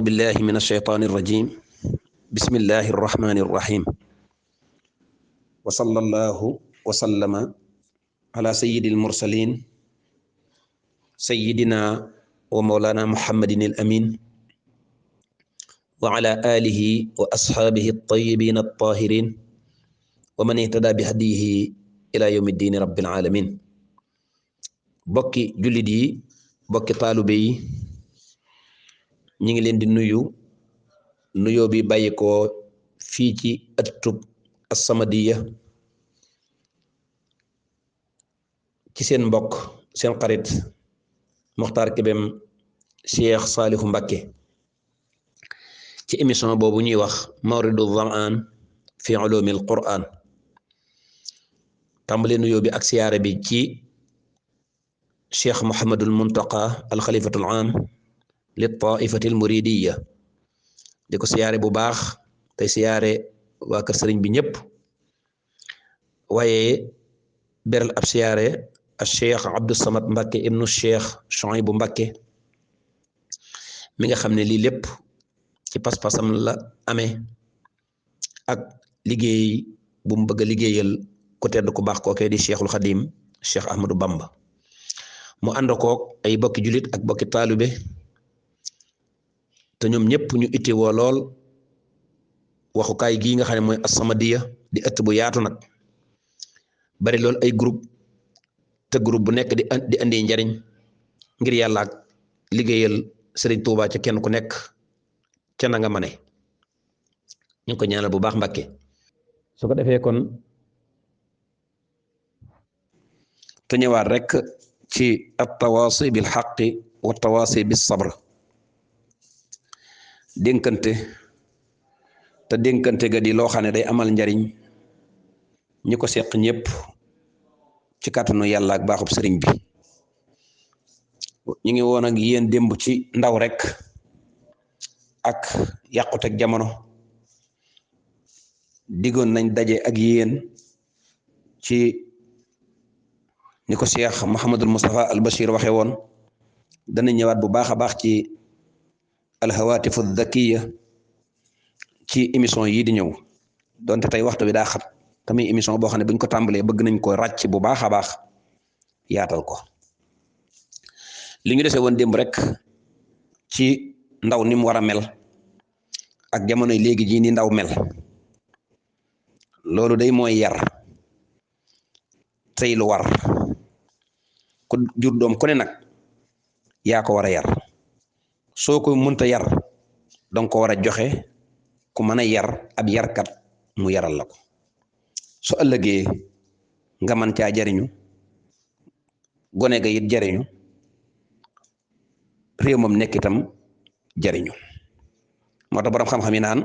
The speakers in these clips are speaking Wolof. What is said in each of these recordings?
بالله من الشيطان الرجيم بسم الله الرحمن الرحيم وصلى الله وسلم على سيد المرسلين سيدنا ومولانا محمد الأمين وعلى آله وأصحابه الطيبين الطاهرين ومن اهتدى بهديه إلى يوم الدين رب العالمين bokki jullit yi bokki taalibe yi ñi ngi leen di nuyoo bi bàyyi ko fii ci ëttub As-Samadiyya ci seen mbokk seen xarit Mokhtar Kébé Cheikh Saliou Mbacké ci émission boobu ñuy wax Mawridu Zamaan fi ulumil Qur'an tàmbale nuyoo bi ak siyaare bi ci Cheikh Mouhamadul Muntaqa al-Khalifatul Aam li taifatil muridiyya di ko siyaare bu baax tey siyaare waa kër sëriñ bi ñëpp waaye beral ab siyaare ak Cheikh Abdou Samad Mbacké ibnu Cheikh Chouaïbou Mbacké mi nga xam ne lii lépp ci pas-pasam la amee ak liggéey bu mu bëgg a liggéeyal ku tedd ku baax kookee di Cheikhul Khadim Cheikh Ahmadou Bamba mu ànd kook ay bokki julit ak bokki taalibe te ñoom ñëpp ñu itteewoo lool waxukaay gii nga xam ne mooy As-Samadiyya di ëtt bu yaatu nag bari lool ay groupe te groupe bu nekk di andi njariñ ngir yàlla ak liggéeyal Sëriñ Tuubaa ca kenn ku nekk ca na nga mane ñu ngi ko ñaanal bu baax Mbàkke su ko defee kon te ñëwaat rek ci at-tawaasi bil haqqi wa tawaasi bis sabr dénkante te dénkante ga di loo xam ne day amal njariñ ñi ko seq ñëpp ci kàttanu yàlla ak baaxub sëriñ bi ñu ngi woon ak yéen démb ci ndaw rek ak yàquteg jamono diggoon nañ daje ak yéen ci ni ko Cheikh Mouhamadul Moustapha al Bachir waxe woon dana ñëwaat bu baax a baax ci alhawatifu dhakiya ci émission yii di ñëw donte tey waxtu bi daa xat tamit émission boo xam ne buñ ko tàmbalee bëgg nañ ko ràcc bu baax a baax yaatal ko li ñu dese woon démb rek ci ndaw ni mu war a mel ak jamonoy léegi jii ni ndaw mel loolu day mooy yar tey lu war ku jur doom ku ne nag yaa ko war a yar soo ko mënta yar danga ko war a joxe ku mën a yar ab yarkat mu yaral la ko su ëllëgee nga mën caa jariñu gone ga it jariñu réew moom nekk itam jariñu moo tax borom xam-xam yi naan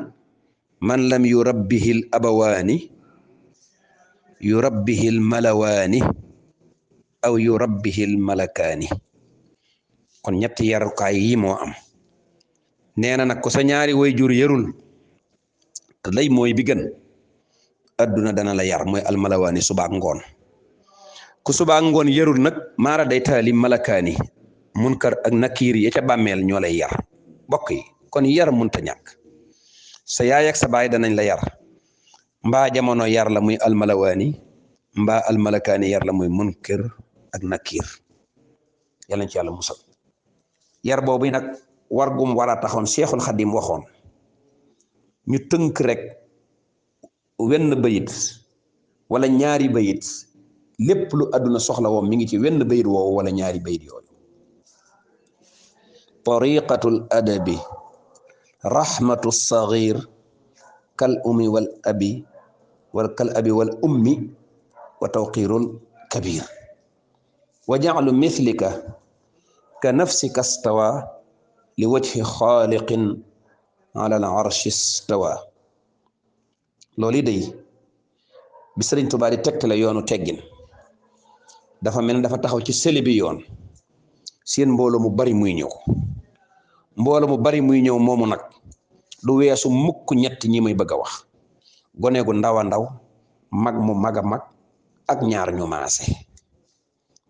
man lam yurabbihil abawaani yurabbihil malawaani aw yurabbihil malakaani kon ñetti yarukaay yi moo am nee na nag ko sa ñaari way jur yarul te lay mooy bi gën adduna dana la yar mooy almalawaani subaak ngoon ku subaak ngoon yarul nag maara day taali malakaani munkar ak nakiir ya ca bàmmeel ñoo lay yar bokk yi kon yar munta ñàkk sa yaay ak sa baay danañ la yar mbaa jamono yar la muy almalawaani mbaa almalakaani yar la muy munkar ak nakiir yàlla ci yàlla musal yar boobu nag war gum war a taxoon Seexul Xadim waxoon ñu tënk rek wenn bayit wala ñaari bayit lépp lu àdduna soxla woon mi ngi ci wenn bayit woowu wala ñaari bayit yooyu tariqatul adabi rahmatu saghir kal ummi wal abi wal ummi wa tawqirul kabir wa ja'lu mithlika ka nafsika stawa li wajhi xaaliqin ala al arshi stawa loolu day bi Sëriñ Tuubaa di tegtale yoonu teggin dafa mel ne dafa taxaw ci sëli bi yoon seen mbooloo mu bari muy ñëw moomu nag du weesu mukk ñett ñi may bëgg a wax gone gu ndaw a ndaw mag mu mag a mag ak ñaar ñu maase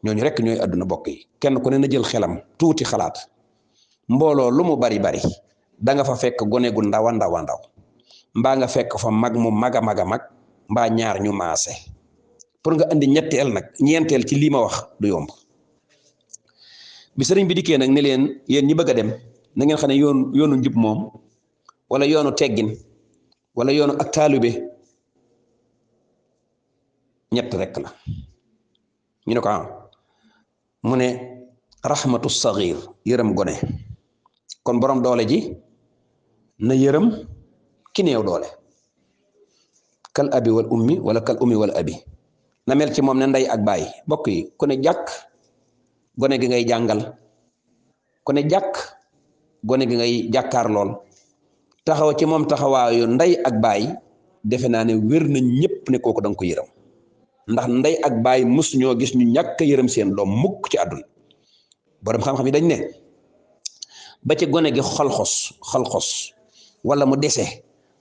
ñooñu rek ñooy àdduna bokk yi kenn ku ne na jël xelam tuuti xalaat mbooloo lu mu bari bari da nga fa fekk gone gu ndaw a ndaw a ndaw mbaa nga fekk fa mag mu mag a mag a mag mbaa ñaar ñu maase pour nga andi ñetteel nag ñeenteel ci lii ma wax du yomb bi sëriñ bi dikkee nag ne leen yéen ñi bëgg a dem na ngeen xam ne yoonu njub moom wala yoonu teggin wala yoonu ak taalibe ñett rek la ñu ne ko mu ne rahmatu sagir yërëm gone kon borom doole ji na yërëm ki néew doole kal abi wal ummi wala kal ummi wal abi na mel ci moom ne ndey ak baay bokk yi ku ne jàkk gone gi ngay jàngal ku ne jàkk gone gi ngay jàkkaar lool taxaw ci moom taxawaayu ndey ak baay defe naa ne wér na ñëpp ne kooku danga ko yërëm ndax ndey ak baay mus ñoo gis ñu ñàkk yërëm seen doom mukk ci àdduna borom xam-xam yi dañ ne ba ci gone gi xol-xos wala mu dese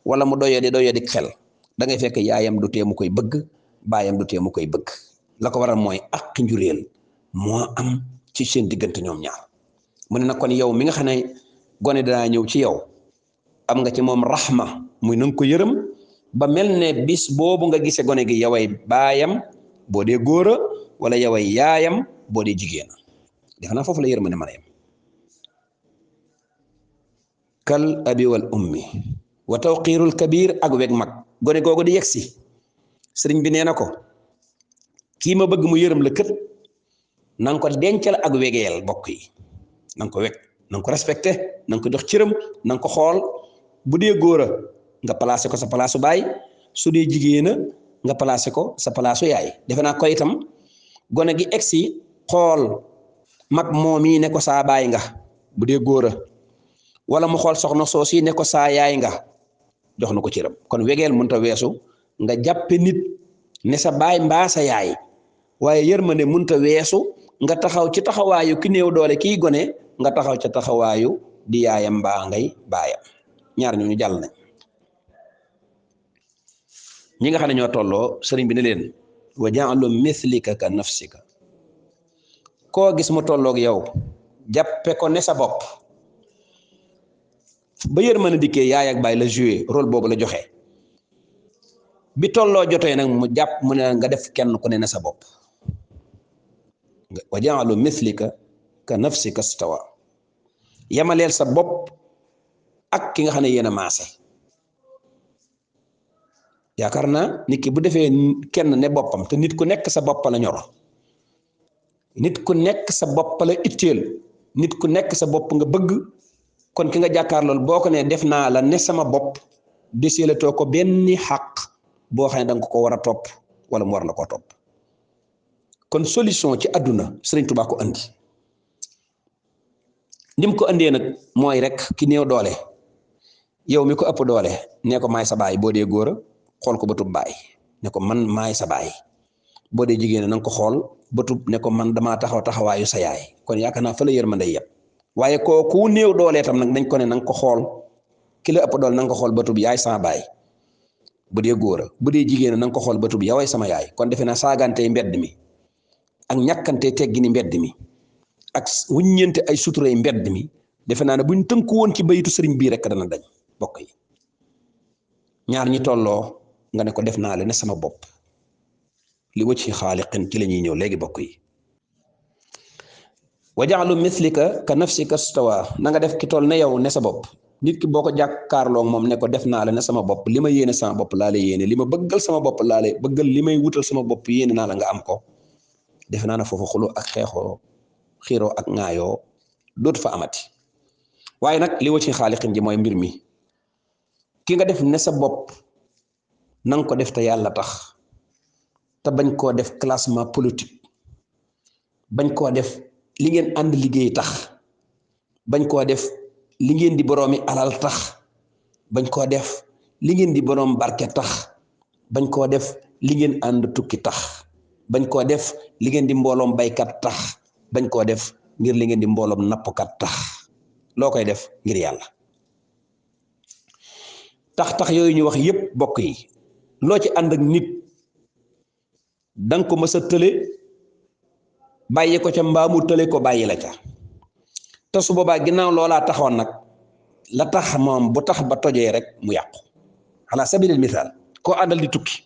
wala mu doyadi xel da ngay fekk yaayam du tee mu koy bëgg baayam du tee mu koy bëgg la ko waral mooy ak njureel moo am ci seen diggante ñoom ñaar mu ne nag kon yow mi nga xam ne gone danaa ñëw ci yow am nga ci moom raxma muy nanga ko yërëm ba mel ne bis boobu nga gisee gone gi yaway baayam boo dee góora wala yaway yaayam boo dee jigéena defe naa foofu la yërmande mën a yem kal abi wal ummi wa tawqiirul kabir ak weg mag gone googu di yegsi sëriñ bi nee na ko kii ma bëgg mu yërëm la kët na nga ko dencal ak wegeel bokk yi na nga ko weg na nga ko respecté na nga ko jox cëram na nga ko xool bu dee góora nga placé ko sa palaasu baay su dee jigéena nga placé ko sa palaasu yaay defe naa ko itam gone gi egsi xool mag moom yi ne ko saa baay nga bu dee góora wala mu xool soxna soos yi ne ko saa yaay nga jox na ko cëram kon wegeel mënta weesu nga jàppe nit ne sa baay mbaa sa yaay waaye yërmande mënta weesu nga taxaw ci taxawaayu ki néew doole kii gone nga taxaw ca taxawaayu di yaayam mbaa ngay baayam ñaar ñu jàll nañ ñi nga xam ne ñoo tolloo sëriñ bi ne leen wa ja'alu mithlika ka nafsika koo gis mu tolloog yow jàppe ko ne sa bopp ba yërmande dikkee yaay ak baay la joué rôle boobu la joxe bi tolloo jotee nag mu jàpp mu ne nga def kenn ku ne na sa bopp wa ja'alu mithlika ka nafsika stawa yamaleel sa bopp ak ki nga xam ne yéen a maase yaakaar naa nit ki bu defee kenn ne boppam te nit ku nekk sa bopp la ñor nit ku nekk sa bopp la itteel nit ku nekk sa bopp nga bëgg kon ki nga jàkkaar lool boo ko ne def naa la ne sama bopp deseelatoo ko benn xàq boo xam ne danga ko war a topp wala mu war la koo topp kon solution ci àdduna Sëriñ Tuubaa ko andi nim ko andee nag mooy rek ki néew doole yow mi ko ëpp doole nee ko maay sa baay boo dee góora xool ko bëtub baay ne ko man maay sa baay boo dee jigéen na nga ko xool bëtub ne ko man damaa taxaw taxawaayu sa yaay kon yaakaar naa fa la yërmande yëpp waaye kooku néew doolee tam nag dañ ko ne na nga ko xool ki la ëpp doole na nga ko xool bëtub yaay sama baay bu dee góora bu dee jigéen na nga ko xool bëtub yaway sama yaay kon defe naa saagantey mbedd mi ak ñàkkante teggini mbedd mi ak wuññeente ay suturay mbedd mi defe naa ne buñ tënku woon ci bayitu sëriñ bii rek dana dañ bokk yi ñaar ñi tolloo nga ne ko def naa la ne sama bopp li wëcc ci xaaliqin ci la ñuy ñëw léegi bokk yi wa ja'alu mithlika ka nafsika stawa na nga def ki toll ne yow ne sa bopp nit ki boo ko jàkkaarloo moom ne ko def naa la ne sama bopp li ma yéene sama bopp laa la yéene li ma bëggal sama bopp laa la bëggal li may wutal sama bopp yéene naa la nga am ko defe naa ne foofu xuloo ak xeexoo xiiroo ak ŋaayoo dootu fa amati waaye nag li wëcc ci xaaliqin ji mooy mbir mi ki nga def ne sa bopp nanga ko def te yàlla tax te bañ koo def classement politique bañ koo def li ngeen ànd liggéey tax bañ koo def li ngeen di boroomi alal tax bañ koo def li ngeen di boroom barke tax bañ koo def li ngeen ànd tukki tax bañ koo def li ngeen di mbooloom baykat tax bañ koo def ngir li ngeen di mbooloom nappkat tax loo koy def ngir yàlla tax yooyu ñu wax yépp bokk yi loo ci ànd ak nit danga ko mës a tële bàyyi ko ca mbaamu tële ko bàyyi la ca te su boobaa ginnaaw loolaa taxoon nag la tax moom bu tax ba tojee rek mu yàqu ala sabilil misaal koo àndal di tukki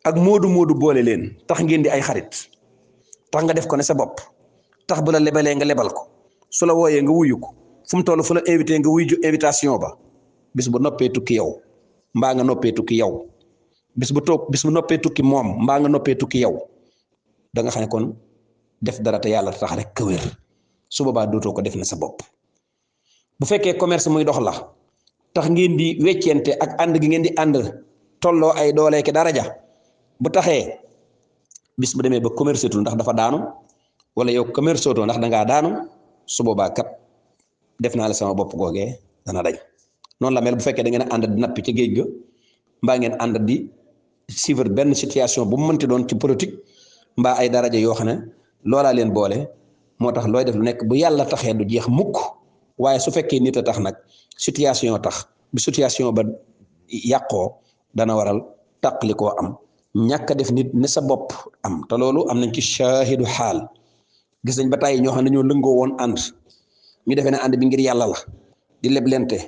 ak moodu boole leen tax ngeen di ay xarit tax nga def ko ne sa bopp tax bu la lebalee nga lebal ko su la wooyee nga wuyu ko fu mu toll fu la invité nga wuyu invitation ba bis bu noppee tukki yow mbaa nga noppee tukki yow bis bu noppee tukki moom mbaa nga noppee tukki yow da nga xam ne kon def dara te yàlla tax rek ka wér su boobaa dootoo ko def na sa bopp bu fekkee commerce muy dox la tax ngeen di weccente ak ànd gi ngeen di ànd tolloo ay doole ki daraja bu taxee bis bu demee ba commerce tul ndax dafa daanu wala yow commerce oto ndax dangaa daanu su boobaa kat def naa la sama bopp googee dana dañ noonu la mel bu fekkee da ngeen a ànd di nappi ca géej ga mbaa ngeen ànd di suivre benn situation bu mu mënti doon ci politique mbaa ay daraja yoo xam ne loolaa leen boole moo tax looy def lu nekk bu yàlla taxee du jeex mukk waaye su fekkee nit a tax nag situation tax bu situation ba yàqoo dana waral tàqali koo am ñàkk a def nit ne sa bopp am te loolu am nañ ci shaahidu xaal gis nañ ba tàyyi ñoo xam ne dañoo lëngoo woon ànd ñu defee ne ànd bi ngir yàlla la di leblente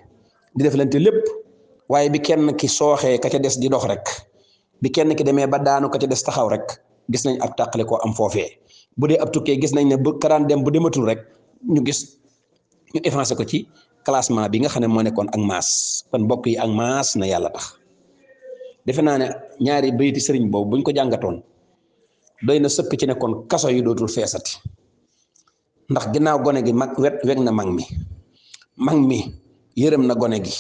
di deflante lépp waaye bi kenn ki sooxee ka ca des di dox rek bi kenn ki demee ba daanu ka ca des taxaw rek gis nañ ab tàqale koo am foofee bu dee ab tukkee gis nañ ne bu karaan dem bu dematul rek ñu gis ñu effacé ko ci classement bi nga xam ne moo nekkoon ak maas kon mbokk yi ak maas na yàlla tax defe naa ne ñaari bayti sëriñ boobu buñ ko jàngatoon doy na sëkk ci nekkoon kaso yi dootul feesati ndax ginnaaw gone gi mag weg na mag mi yërëm na gone gi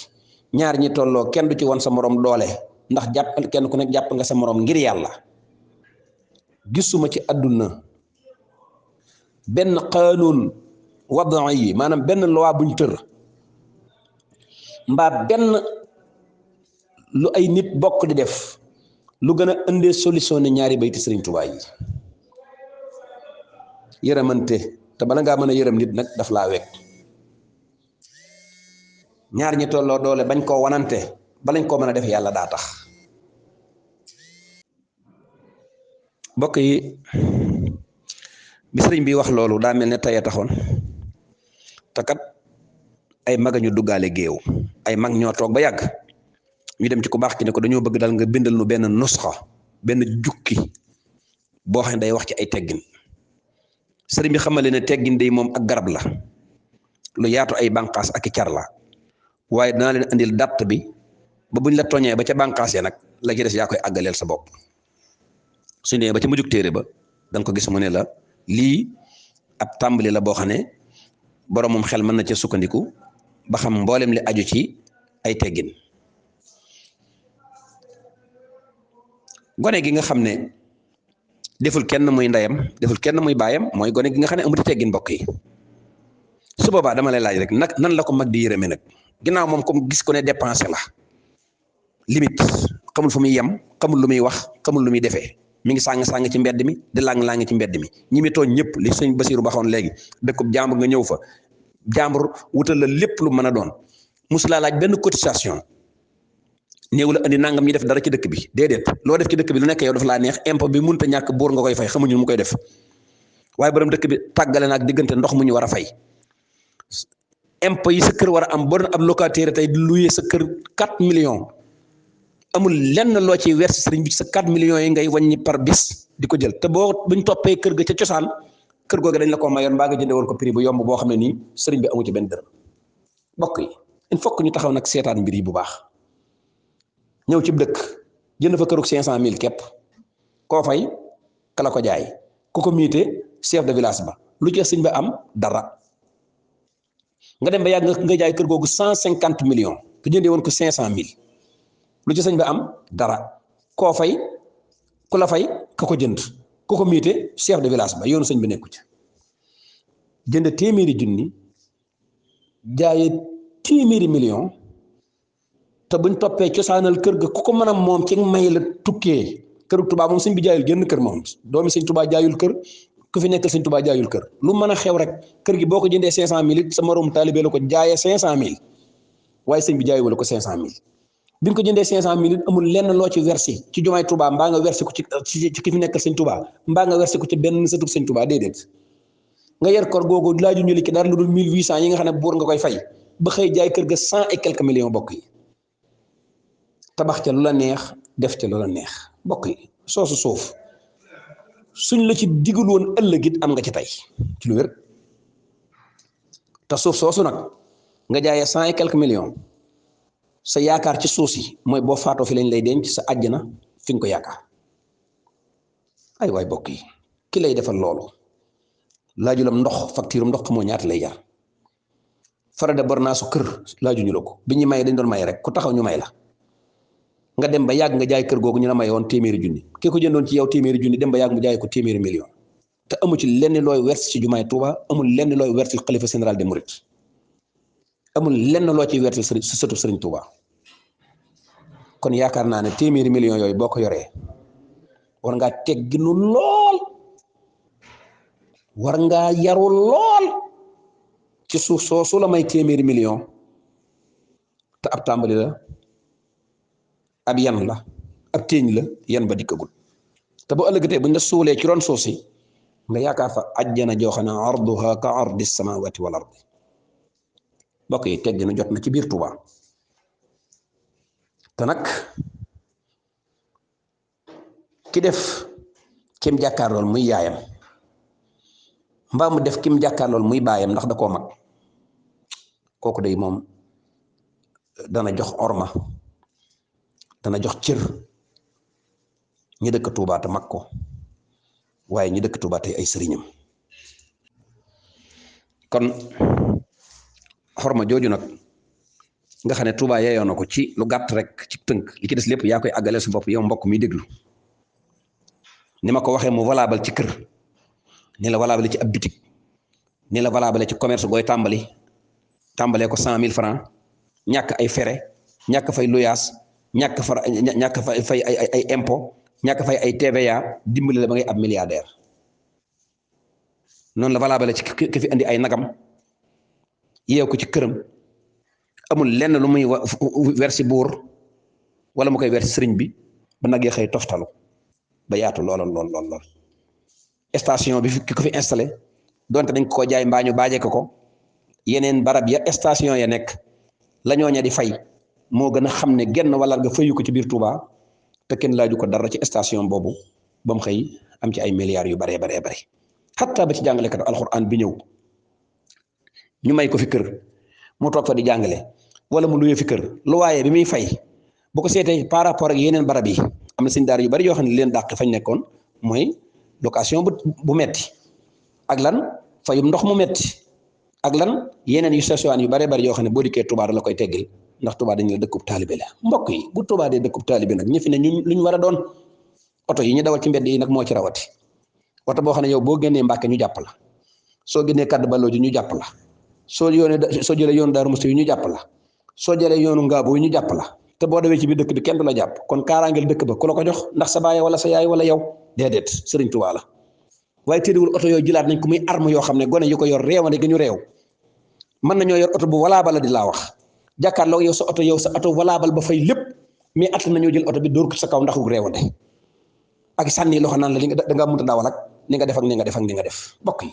ñaar ñi tolloo kenn du ci won sa morom doole ndax jàpp kenn ku nekk jàpp nga sa morom ngir yàlla gisuma ci àdduna benn qaanuun wadan yi maanaam benn loi buñ tër mbaa benn lu ay nit bokk di def lu gën a indee solution ne ñaari bayti sëriñ Tuubaa yi yërëmante te bala ngaa mën a yërëm nit nag daf laa wekk ñaar ñi tolloo doole bañ koo wanante balañ koo mën a def yàlla daa tax mbokk yi bi sëriñ bi wax loolu daa mel ne tey a taxoon te kat ay mag ñu duggaale géew ay mag ñoo toog ba yàgg ñu dem ci ku baax ki ne ko dañoo bëgg dal nga bindal nu benn nusxa benn jukki boo xam ne day wax ci ay teggin sëriñ bi xamale ne teggin day moom ak garab la lu yaatu ay bànqaas ak i car la waaye danaa leen andil datt bi ba buñ la tooñee ba ca bànqaas ya nag la ci des yaa koy àggaleel sa bopp su nee ba ca mujjug téere ba da nga ko gis mu ne la lii ab tàmbali la boo xam ne boromum xel mën na ca sukkandiku ba xam mboolem li aju ci ay teggin gone gi nga xam ne deful kenn muy ndeyam deful kenn muy baayam mooy gone gi nga xam ne amul teggin mbokk yi su boobaa dama lay laaj rek nag nan la ko mag di yërëme nag ginnaaw moom comme gis ko ne dépensé la limite xamul fu muy yem xamul lu muy wax xamul lu muy defee mi ngi sàng-sàng ci mbedd mi di lang-lang ci mbedd mi ñi mi tooñ ñëpp li sëñ Basiru baxoon léegi dëkkub jàmbur nga ñëw fa jàmbur wutal la lépp lu mën a doon musulaa laaj benn cotisation néew la andi nangam ñi def dara ci dëkk bi déedéet loo def ci dëkk bi lu nekk yow dafa laa neex impôt bi mënut a ñàkk buur nga koy fay xamuñu mu koy def waaye borom dëkk bi tàggale na ak diggante ndox mu ñu war a fay impôt yi sa kër war a am boo doon ab locataire tey di louer sa kër 4 millions amul lenn loo ci verser sëriñ bi sa 4 millions yi ngay wàññi par bis di ko jël te boo buñ toppee kër ga ca cosaan kër googu dañ la ko mayoon mbaa nga jënde woon ko prix bu yomb boo xam ne nii sëriñ bi amu ci benn dërëm mbokk yi il faut que ñu taxaw nag seetaan mbir yi bu baax ñëw ci dëkk jënd fa kërug 500000 képp koo fay kala ko jaay ku ko miite chef de village ba lu ci sëñ ba am dara nga dem ba yàgg nga jaay kër googu 150 millions ku jëndee woon ko 500000 lu ci sëñ ba am dara koo fay ku la fay ka ko jënd ku ko miite chef de village ba yoonu sëñ bi nekku ci jënd téeméeri junni jaaye téeméeri million te buñ toppee cosaanal kër ga ku ko mën a moom ci may la tukkee këru Tuubaa moom sëñ bi jaayul génn kër moom doomi sëñ Tuubaa jaayul kër ku fi nekkal sëñ Tuubaa jaayul kër lu mën a xew rek kër gi boo ko jëndee 500000 it sa morom taalibe la ko jaayee 500000 waaye sëñ bi jaayu wala ko 500000 bi nga ko jëndee 500000 it amul lenn loo ci versé ci jumaay Tuubaa mbaa nga versé ko ci ki fi nekkal sëñ Tuubaa mbaa nga versé ko ci benn sëtub sëñ Tuubaa déedéet nga yer kor googu laaju ñu li ki dara lu dul 1800 yi nga xam ne buur nga koy fay ba xëy jaay kër ga 100 et quelques millions bokk yi tabax ca lu la neex def ca lu la neex bokk yi soosu suuf suñ la ci digul woon ëllëg it am nga ci tey ci lu wér te suuf soosu nag nga jaayee 100 et quelques millions sa yaakaar ci suuf si mooy boo faatoo fi lañ lay denc sa àjjana fi nga ko yaakaar ay waay bokk yi ki lay defal loolu laajulam ndox facture ndox xamoo ñaata lay jar fara de bornaasu kër laajuñu la ko bi ñu may dañ doon may rek ku taxaw ñu may la nga dem ba yàgg nga jaay kër googu ñu la may woon téeméeri junni ki ko jëndoon ci yow téeméeri junni dem ba yàgg mu jaay ko téeméeri million te amu ci lenn looy wers ci jumaay Tuuba amul lenn looy wertil xalifa général des mourides amul lenn loo ciy wertil sëriñ sa sëtu sëriñ Tuuba kon yaakaar naa ne téeméeri million yooyu boo ko yoree war ngaa tegginu lool war ngaa yaru lool ci suuf soosu la may téeméeri million te ab tàmbali la ab yan la ab téeñ la yan ba dikkagul te bu ëllëgatee buñ la suulee ci ron suuf si nga yaakaar fa ajjana joo xam ne arduha ka ardi samawati wal ardi bokk yi tegg na jot na ci biir Tuuba te nag ki def kim jàkkaar lool muy yaayam mbaa mu def kim jàkkaar lool muy baayam ndax da koo mag kooku day moom dana jox orma dana jox cër ñi dëkk Tuuba te mag ko waaye ñi dëkk Tuuba tey ay sëriñam kon xorma jooju nag nga xam ne Tuuba yeyoo na ko ci lu gàtt rek ci tënk li ci des lépp yaa koy àggale su bopp yow mbokk mi déglu ni ma ko waxee mu valable ci kër ni la valable ci ab bitik ni la valable ci commerce gooy tàmbalee ko 100 000 francs ñàkk ay fere ñàkk fay luyaas ñàkk fay ay impôt ñàkk fay ay TVA dimbali la ba ngay ab milliardaire noonu la valable ci ki fi andi ay nagam yeew ko ci këram amul lenn lu muy wersi buur wala mu koy wersi sëriñ bi ba nag ya xëy toftalu ba yaatu lool station bi ki ko fi installé donte dañ ko jaay mbaa ñu baaje ko yeneen barab ya station ya nekk la ñooña di fay moo gën a xam ne genn wala nga fayu ko ci biir Touba te kenn laaju ko dara ci station boobu ba mu xëy am ci ay milliards yu baree bare xatta ba ci jàngalekat alxuraan bi ñëw ñu may ko fi kër mu toog fa di jàngale wala mu luyee fi kër lu waaye bi muy fay bu ko seetee par rapport ak yeneen barab yi am na sëñ daara yu bari yoo xam ne leen dàq fañ nekkoon mooy location bu metti ak lan fayum ndox mu metti ak lan yeneen yu sessuwaan yu bari yoo xam ne boo dikkee Touba la koy teggil ndax Touba dañu la dëkkub taalibe la mbokk yi bu Touba dee dëkkub taalibe nag ñi fi ne ñu lu ñu war a doon oto yi ñu dawal ci mbedd yi nag moo ci rawati oto boo xam ne yow boo génnee Mbàkke ñu jàpp la soo génnee kàddu baloo ji ñu jàpp la soo jëlee yoonu Daaru Musti yi ñu jàpp la soo jëlee yoonu Ngaabu yi ñu jàpp la te boo dawee ci biir dëkk bi kenn du la jàpp kon kaaraangeel dëkk ba ku la ko jox ndax sa baay wala sa yaay wala yow déedéet Sëriñ Tuubaa la waaye téediwul oto yooyu jëlaat nañ ko muy arme yoo xam ne gone yu ko yor réewande gi ñu réew mën nañoo yor oto bu valable di laa wax jàkkaarloo yow sa oto valable ba fay lépp mais at nañoo jël oto bi dóor ko sa kaw ndax réewande ak sànni loxo naan la li nga da ngaa mënta dawal ak ni nga def ak ni nga def ak ni nga def mbokk yi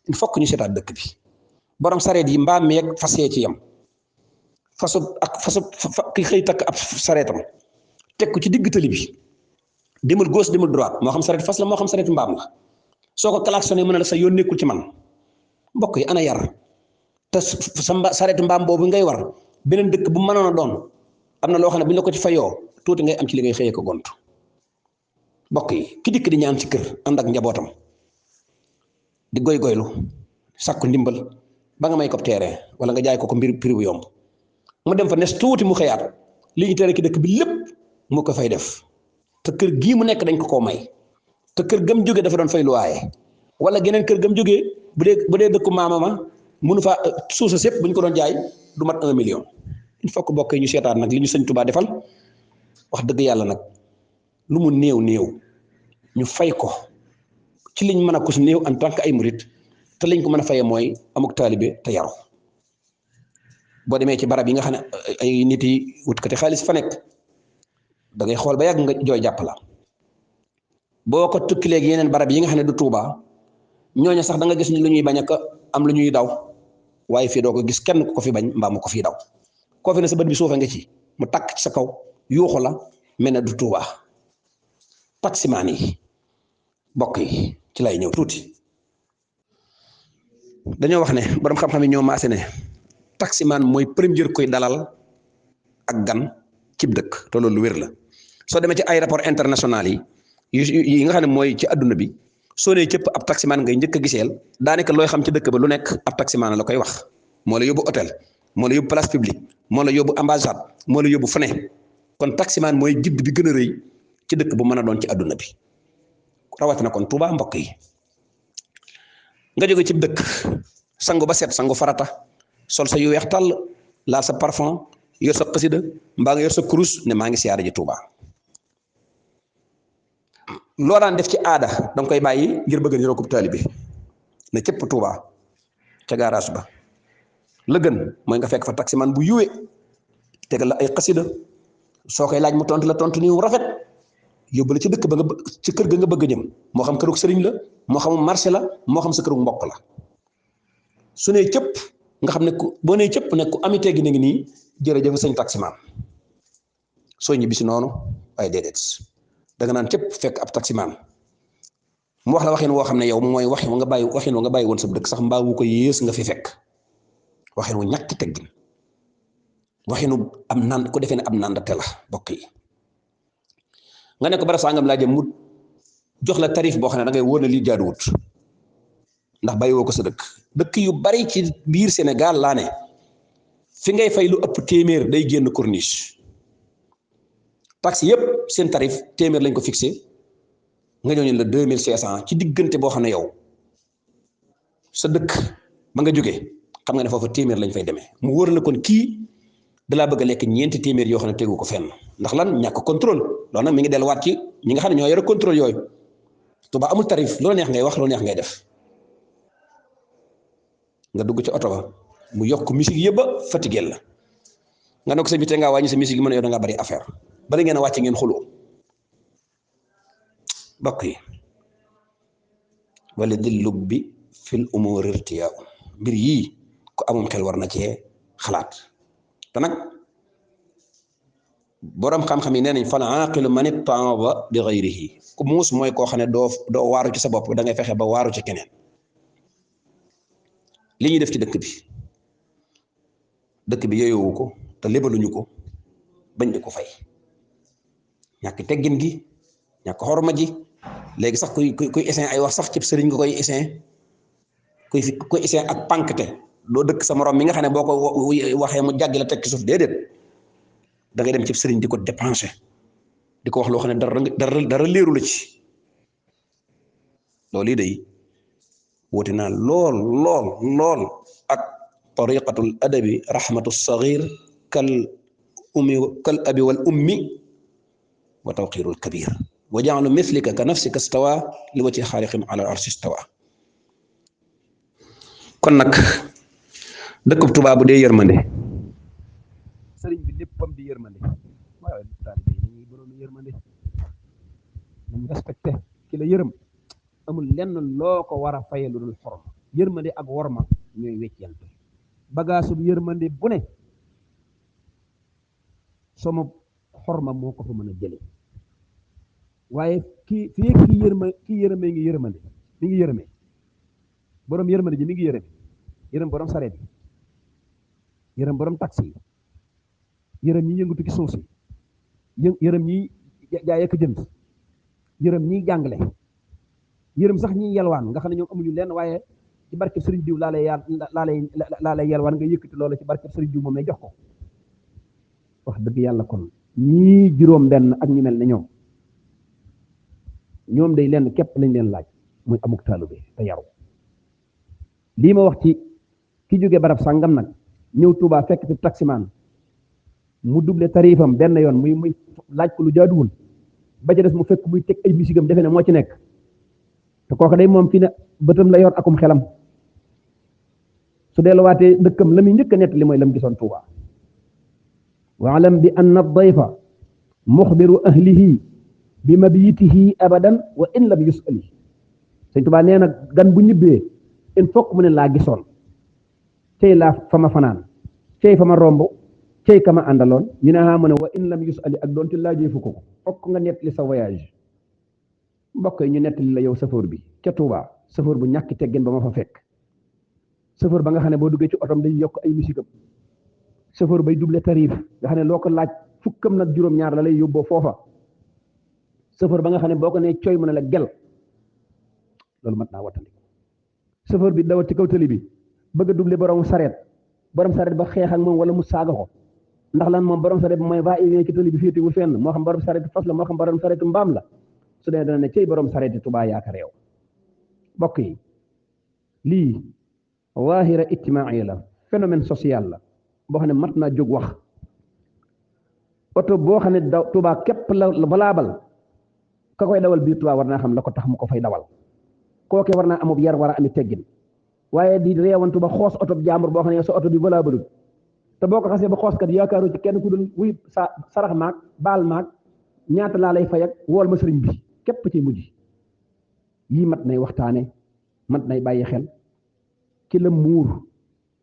il faut que ñu seetaat dëkk bi borom sareet yi mbaam meeg fas yee ci yam fasu ki xëy takk ab sareetam teg ko ci digg tali bi demul gauche demul droite moo xam sareet fas la moo xam sareet mbaam la soo ko klaxonné mën na la sa yoon nekkul ci man mbokk yi ana yar te sa sareetu mbaam boobu ngay war beneen dëkk bu mënoon a doon am na loo xam ne bu ñu la ko ci fayoo tuuti ngay am ci li ngay xëyee ko gont mbokk yi ki dikk di ñaan ci kër ànd ak njabootam di goylu sàkku ndimbal ba nga may ko terrain wala nga jaay ko mbir prix bu yomb mu dem fa nes tuuti mu xëyaat li ñu tere ki dëkk bi lépp mu ko fay def te kër gii mu nekk dañ ko koo may te kër gëm jógee dafa doon fay luwaaye wala geneen kër gëm jógee bu dee dëkku maamama mënu fa suusa sépp bu ñu ko doon jaay du mat 1 million il faut que bokk ñu seetaan nag li ñu sëñ Tuubaa defal wax dëgg yàlla nag lu mu néew ñu fay ko ci liñ mën a kus néew en tant que ay murit te liñ ko mën a fayee mooy amuk taalibe te yaru boo demee ci barab yi nga xam ne ay nit yi wutkati xaalis fa nekk da ngay xool ba yàgg nga jooy jàpp la boo ko tukkileeg yeneen barab yi nga xam ne du Tuuba ñooñu sax da nga gis lu ñuy bañ ak am lu ñuy daw waaye fii doo ko gis kenn ku ko fi bañ mbaa mu ko fii daw koo fi ne sa bët bi suufe nga ci mu takk ci sa kaw yuuxu la mel ne du Tuuba taximaan yi bokk yi ci lay ñëw tuuti dañoo wax ne borom xam-xam yi ñoo maase ne taximaan mooy premier koy dalal ak gan cib dëkk te loolu lu wér la soo demee ci aéroport international yi nga xam ne mooy ci adduna bi soo nee cëpp ab taximaan ngay njëkk a giseel daanaka looy xam ci dëkk ba lu nekk ab taximaan la koy wax moo la yóbbu hôtel moo la yóbbu place publique moo la yóbbu ambassade moo la yóbbu fu ne kon taximaan mooy gidd bi gën a rëy ci dëkk bu mën a doon ci adduna bi rawatina kon Tuuba mbokk yi nga jóge ci dëkk sangu ba set sangu farata sol sa yu weex tàll laal sa parfum yor sa xasida mbaa nga yor sa kurus ne maa ngi siyaare ji Tuuba loo daan def ci aada danga koy bàyyi ngir bëgg ni rokkub taalibe bi ne cëpp Tuuba ca garage ba la gën mooy nga fekk fa taximan bu yuwe tegal la ay xasida soo koy laaj mu tontu la tontu ni rafet yóbbu la ci dëkk ba nga ci kër ga nga bëgg a jëm moo xam kërug sëriñ la moo xam marché la moo xam sa kërug mbokk la su nee cëpp nga xam ne ku boo nee cëpp ne ku amité gi na ngi nii jërëjëf sëñ taximan soo ñibbi si noonu ay déedéet da nga naan cëpp fekk ab taximan mu wax la waxin woo xam ne yow mooy waxin wa nga bàyyi woon sa dëkk sax mbaa wu ko yées nga fi fekk waxin wu ñàkk teggin waxinu am naan ko defee ne am nandate la bokk yi nga ne ko bara sangam laa jëm mu jox la tarif boo xam ne da ngay wóor ne lii jaaduwut ndax bàyyi woo ko sa dëkk yu bari ci biir Sénégal laa ne fi ngay fay lu ëpp téeméer day génn corniche taxi yëpp seen tarif téeméer lañ ko fixé nga ñëw ñu la 2500 ci diggante boo xam ne yow sa dëkk ba nga jógee xam nga ne foofu téeméer lañ fay demee mu wóor na kon kii dalaa bëgg a lekk ñeenti téeméer yoo xam ne tegu ko fenn ndax lan ñàkk contrôle loolu nag mi ngi delluwaat ci ñi nga xam ne ñoo yore contrôle yooyu Tuuba amul tarif loolu neex ngay wax loolu neex ngay def nga dugg ci oto ba mu yokk musique yëpp ba fatigué la nga ne ko sa bi te ngaa wàññi sa musique yi mën a yow da ngaa bari affaire bari ngeen a wàcce ngeen xuloo bokk yi wala di lub bi fil umur irtiyaa mbir yii ku amum xel war na cee xalaat te nag borom xam-xam yi nee nañ fal aaqilu man ittaaba bi ghayrihi ku muus mooy koo xam ne doo waaru ci sa bopp da ngay fexe ba waaru ci keneen li ñuy def ci dëkk bi yooyowu ko te lébaluñu ko bañ di ko fay ñàkk teggin gi ñàkk xorma ji léegi sax kuy essayer ay wax sax ci sëriñ nga koy essayer kuy essayer ak pànkte doo dëkk sa morom mi nga xam ne boo ko waxee mu jàggi la teg ci suuf déedéet da ngay dem ci sëriñ di ko dépenser di ko wax loo xam ne dara leeru la ci loolu yi day wuti naa lool ak tariqatul adabi rahmatu sagir kal abi wal ummi wa tawqirul kabir wa ja'alu mithlika ka nafsika stawa li wajhi xaaliqin ala arshi stawa kon nag dëkkub Tuubaa bu dee yërmande sëriñ bi léppam di yërmande waaye taalibe yi nañuy borom yërmande nañ respecté ki la yërëm amul lenn loo ko war a faye lu dul xorma yërmande ak worma ñooy weccante bagaasu yërmande bu ne sama xorma moo ko fa mën a jële waaye kii yërëme ngi yërmande mi ngi yërëme borom yërmande ji mi ngi yërëm borom sareet yi yërëm borom taxi yi yërëm ñi yëngatu ci suuf si yërëm ñi jaay ak jënd yërëm ñi jàngale yërëm sax ñi yelwaan nga xam ne ñoom amuñu lenn waaye ci barkeb sëriñ diw laa lay yelwaan nga yëkkati loolu ci barkeb sëriñ diw moom lay jox ko wax dëgg yàlla kon ñii juróom benn ak ñu mel ne ñoom day lenn képp lañ leen laaj muy amuk taalube te yaru lii ma wax ci ki jóge barab sàngam nag ñëw Tuubaa fekk fi taximaan mu double tarifam benn yoon muy laaj ko lu jaaduwul ba ca des mu fekk muy teg ay misigam defe ne moo ci nekk te kooku day moom fi ne bëtam la yor akum xelam su delluwaatee dëkkam la muy njëkk a nett li mooy lam gisoon Tuubaa waalam bi anna dayfa muxbiru ahlihi bi mabitihi abadan wa in lam yusali Sëñ Tuubaa nee na gan bu ñibbee il faut mu ne laa gisoon cey laa fa ma fanaan cey fa ma romb cey ka ma àndaloon ñu ne mu ne wa in lam yusali ak doonte laajee fu ko fokk nga nettali sa voyage mbokk yi ñu nettali la yow safoor bi ca Touba safoor bu ñàkk teggin ba ma fa fekk safoor ba nga xam ne boo duggee ci otom day yokk ay musikam safoor bay double tarif nga xam ne loo ko laaj fukkam nag juróom-ñaar la lay yóbboo foofa safoor ba nga xam ne boo ko nee coy mu ne la gel loolu mat naa wattandi safoor bi dawal ci kaw tali bi bëgg a double borom sareet ba xeex ak moom wala mu saaga ko ndax lan moom borom sareet bi mooy va et ci tali bi féetewul fenn moo xam borom sareet fas la moo xam borom sareet mbaam la su dee dana ne cey borom sareet Tuubaa yaaka réew bokk yi lii waahira ijtimaaiya la phénomène social la boo xam ne mat naa jóg wax oto boo xam ne daw Tuubaa képp la balaabal ka koy dawal biir Tuubaa war naa xam la ko tax mu ko fay dawal kooke war naa amub yar war a ami teggin waaye di reewantu ba xoos oto jaambur boo xam ne sa oto bi valaabalul te boo ko xasee ba xoos kat yaakaaru ci kenn ku dul wuy sa sarax maag baal maag ñaata laa lay fay ak wool ma sëriñ bi képp ci mujj yii mat nay waxtaane mat nay bàyyi xel ki la muur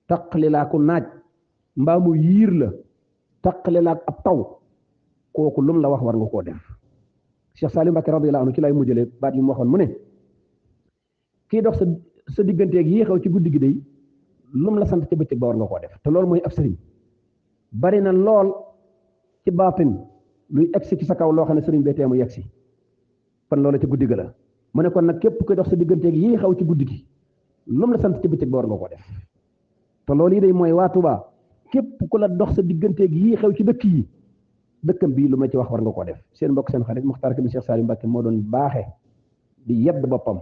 taqali laa ko naaj mbaa mu yiir la taqali laa ab taw kooku lum la wax war nga koo def Cheikh Saliou Mbacké radiyallahu anhu ci lay mujjale baat yi mu waxoon mu ne kii dox sa digganteeg yii xew ci guddi gi day lum la sant ci bëccëg ba war nga koo def te loolu mooy ab sëriñ bari na lool ci baatin luy egsi ci sa kaw loo xam ne sëriñ bee teemu yegsi kon loolu ci guddi ga la mu ne kon nag képp koy dox sa digganteeg yii xew ci guddi gi lum la sant ci bëccëg ba war nga koo def te loolu yi day mooy waa Tuubaa képp ku la dox sa digganteeg yii xew ci dëkk yi dëkkam bii lu ma ci wax war nga koo def seen mbokk seen xarit Muxtaar Kébé Cheikh Saliou Mbacké moo doon baaxe di yedd boppam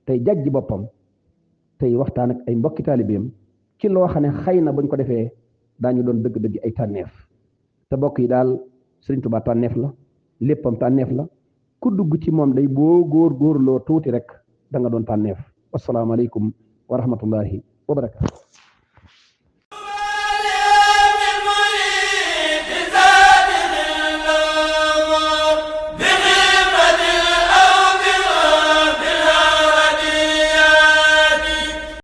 tey jajji boppam tey waxtaan ak ay mbokki taalibeem ci loo xam ne xëy na buñ ko defee daañu doon dëgg-dëgg ay tànneef te mbokk yi daal Sëriñ Tuubaa tànneef la léppam tànneef la ku dugg ci moom day boo góorloo tuuti rek da nga doon tànneef wasalaamaaleykum wa rahmatullahi wa barakaatu